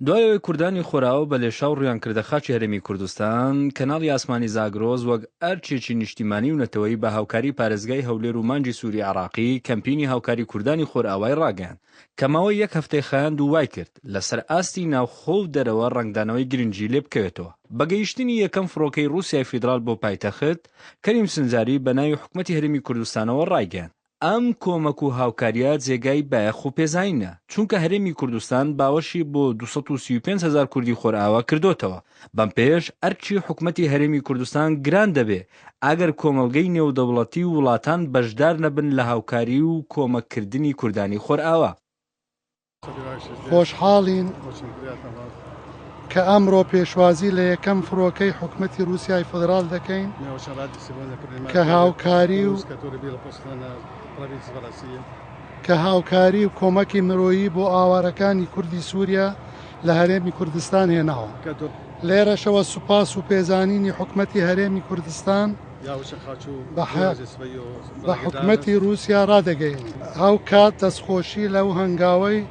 دوای ئەوەی کوردانی خۆرئاوا بە لێشاو ڕوویان کردە خاکی هەرێمی کوردستان، کەناڵی ئاسمانی زاگرۆس وەک ئەرکێکی نیشتیمانی و نەتەوەیی بە هاوکاری پارێزگای هەولێر و مانگی سووری عێراقی کەمپینی هاوکاری کوردانی خۆرئاوای ڕاگەیاند کە ماوەی یەک هەفتەی خایاند و وایکرد لەسەر ئاستی ناوخۆ و دەرەوە ڕەنگدانەوەی گرنگی لێ بکەوێتەوە. بە گەیشتنی یەکەم فڕۆکەی ڕووسیای فیدراڵ بۆ پایتەخت، کەریم سنجاری بە ناوی حکومەتی هەرێمی کوردستانەوە ڕایگەیاند، ئەم کۆمەک و هاوکارییە جێگای بایەخ و پێزانینە، چونکە هەرێمی کوردستان باوەشی بۆ 235 هەزار کوردی خۆرئاوا کردۆتەوە، بەم پێیەش ئەرکی حکومەتی هەرێمی کوردستان گران دەبێ ئەگەر کۆمەڵگەی نێودەوڵەتی و وڵاتان بەشدار نەبن لە هاوکاری و کۆمەک کردنی کوردانی خۆرئاوا. خۆشحاڵین کە ئەمڕۆ پێشوازی لە یەکەم فڕۆکەی حکومەتی رووسیای فیدراڵ دەکەین کە هاوکاری و کە هاوکاری و کۆمەکی مرۆیی بۆ ئاوارەکانی کوردی سووریا لە هەرێمی کوردستان هێناوە. لێرەشەوە سوپاس و پێزانینی حکومەتی هەرێمی کوردستان بە حکومەتی رووسیا رادەگەیەنین. هاوکات دەستخۆشی لەو هەنگاوەی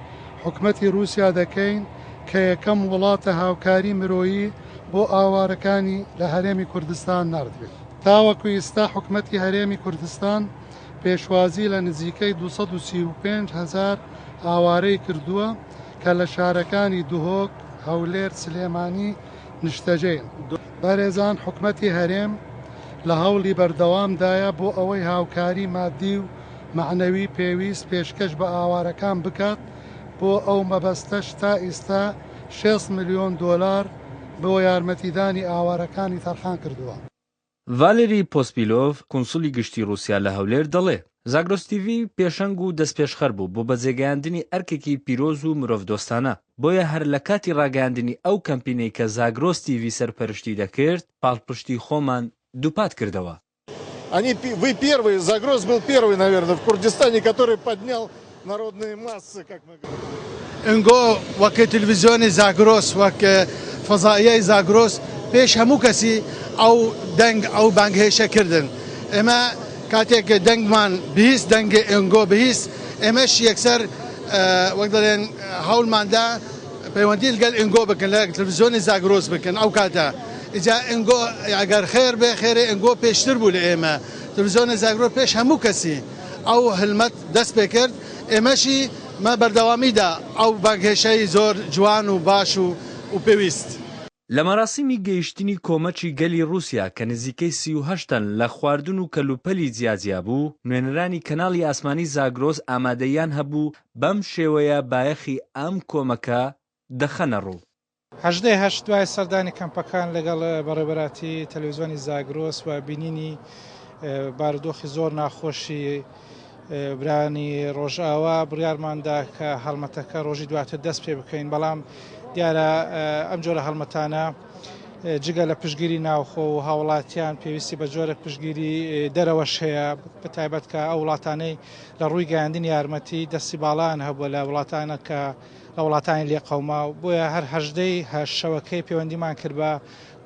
حکومەتی رووسیا دەکەین کە یەکەم وڵاتە هاوکاری مرۆیی بۆ ئاوارەکانی لە هەرێمی کوردستان ناردبێت. تاوەکو ئیستا حکومەتی هەرێمی کوردستان پێشوازی لە نزیکەی 235 هەزار ئاوارەی کردووە کە لە شارەکانی دهۆک، هەولێر، سلێمانی نیشتەجێن. بەرێزان حکومەتی هەرێم لە هەوڵی بەردەوامدایە بۆ ئەوەی هاوکاری مادی و مەعنەوی پێویست پێشکەش بە ئاوارەکان بکات، بۆ ئەو مەبەستەش تا ئیستا 60 ملیۆن دۆلار بۆ یارمەتیدانی ئاوارەکانی تەرخان کردووە. ڤالێری پۆسپیلۆڤ، کونسولی گشتی ڕووسیا لە هەولێر دەڵێ، زاگرۆس تیڤی پێشەنگ و دەستپێشخەر بوو بۆ بەجێگەیاندنی ئەرکێکی پیرۆز و مرۆڤدۆستانە، بۆیە هەر لە کاتی ڕاگەیاندنی ئەو کەمپینەی کە زاگرۆس تیڤی سەرپەرشتی دەکرد، پاڵپشتی خۆمان دووپات کردەوە. Они вы первые, Загрос был первый, наверное, в Курдистане, который поднял народные массы, как мы говорим. ئنگۆ وەک تلویزیۆنی زاگرۆس وەک فەزائیەی زاگرۆس پێش هەموو کەسی ئەو دەنگ ئەو بانگهێشە کردن ئێمە کاتێک دەنگمان بیست دەنگی ئنگۆ بیست ئێمەش یەکسەر وەک دەڵێن هەوڵماندا پەیوەندی لەگەل ئنگۆ بکەن لە تلویزیۆنی زاگرۆس بکەن ئەو کاتە ئیجا ئنگۆ ئەگەر خێر بێ خێرێ ئنگۆ پێشتر بوو لە ئێمە تلویزیۆنی زاگرۆس پێش هەموو کەسی ئەو هەلمەت دەست پێ کرد ئێمەشی مە بەردەوامیدا ئەو بانگهێشەی زۆر جوان و باش و و پێویست. لە مەراسیمی گەیشتنی کۆمەکی گەلی ڕووسیا کە نزیکەی 38 تەن لە خواردن و کەلوپەلی جیاجیا بوو، نوێنەرانی کەناڵی ئاسمانی زاگرۆس ئامادەییان هەبوو بەم شێوەیە بایەخی ئەم کۆمەکە دەخەنە ڕوو. هەژدەی هەشت دوای سەردانی کەمپەکان لەگەڵ بەڕێوەبەراتی تەلەویزیۆنی زاگرۆس و بینینی بارودۆخی زۆر ناخۆشی برانی ڕۆژئاوا بڕیارماندا کە هەڵمەتەکە ڕۆژی دواتر دەست پێ بکەین بەڵام دیارە ئەم جۆرە هەڵمەتانە جگە لە پشگیری ناوخۆ و هاوڵاتیان پێویستی بە جۆرە پشگیری دەرەوەش هەیە بە تایبەت کە ئەو وڵاتانەی لە ڕووی گەیاندنی یارمەتی دەستی باڵان هەبووە لە وڵاتانە کە لە وڵاتانی لێقەوماو، بۆیە هەر هەژدەی هەشت شەوەکەی پەیوەندیمان کرد بە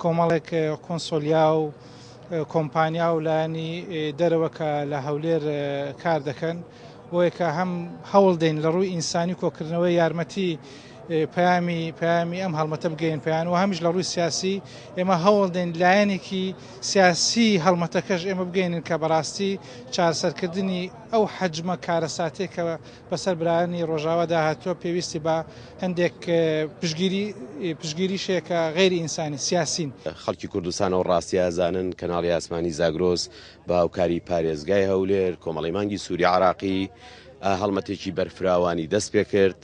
کۆمەڵێک کۆنسۆلیا و کۆمپانیا و لایەنی دەرەوە کە لە هەولێر کار دەکەن، بۆیە کە هەم هەوڵ دەین لە ڕووی ئینسانی کۆکردنەوەی یارمەتی پەیامی پەیامی ئەم هەڵمەتە بگەین پێیان و هەمیش لە ڕووی سیاسی ئێمە هەوڵ دەین لایەنێکی سیاسی هەڵمەتەکەش ئێمە بگەینن کە بەڕاستی چارەسەرکردنی ئەو حەجمە کارەساتێک کە بەسەر برایانی ڕۆژاوادا هاتووە پێویستی بە هەندێک پشتگیری پشتگیریش هەیە کە غەیری ئینسانی، سیاسین. خەڵکی کوردستان ئەو ڕاستیە ئەزانن کەناڵی ئاسمانی زاگرۆس بە هاوکاری پارێزگای هەولێر، کۆمەڵەی مانگی سووری عێراقی هەڵمەتێکی بەرفراوانی دەست پێکرد،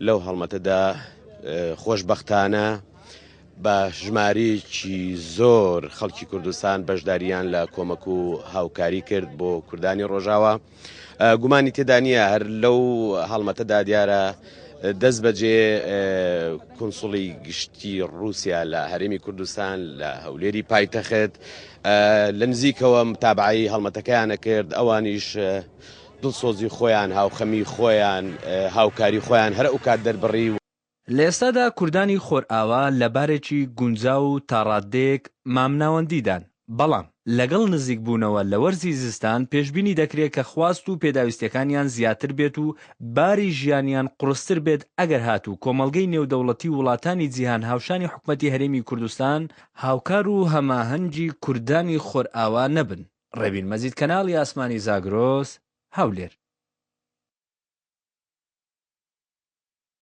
لەو هەڵمەتەدا خۆشبەختانە بە ژمارەیەکی زۆر خەڵکی کوردستان بەشداریان لە کۆمەک و هاوکاری کرد بۆ کوردانی ڕۆژاوا. گومانی تێدا نییە هەر لەو هەڵمەتەدا دیارە دەست بەجێ کونسوڵی گشتی رووسیا لە هەرێمی کوردستان لە هەولێری پایتەخت لە نزیکەوە متابعی هەڵمەتەکەیانە کرد ئەوانیش دڵسۆزی خۆیان هاوخەمی خۆیان هاوکاری خۆیان هەر ئەو کات دەربڕی. لە ئێستادا کوردانی خۆرئاوا لە بارێکی گونجاو و تاڕاددەیەک مامناوەندیدان. بەڵام لەگەڵ نزیکبوونەوە لە وەرزی زستان پێشبینی دەکرێت کە خواست و پێداویستیەکانیان زیاتر بێت و باری ژیانیان قوڕستر بێت ئەگەر هاتوو کۆمەڵگەی نێودەوڵەتی و وڵاتانی جیهان هاوشانی حکومەتی هەرێمی کوردستان هاوکار و هەماهەنگی کوردانی خۆرئاوا نەبن. ڕێبین مەجید کەناڵی ئاسمانی زاگرۆس، هەولێر.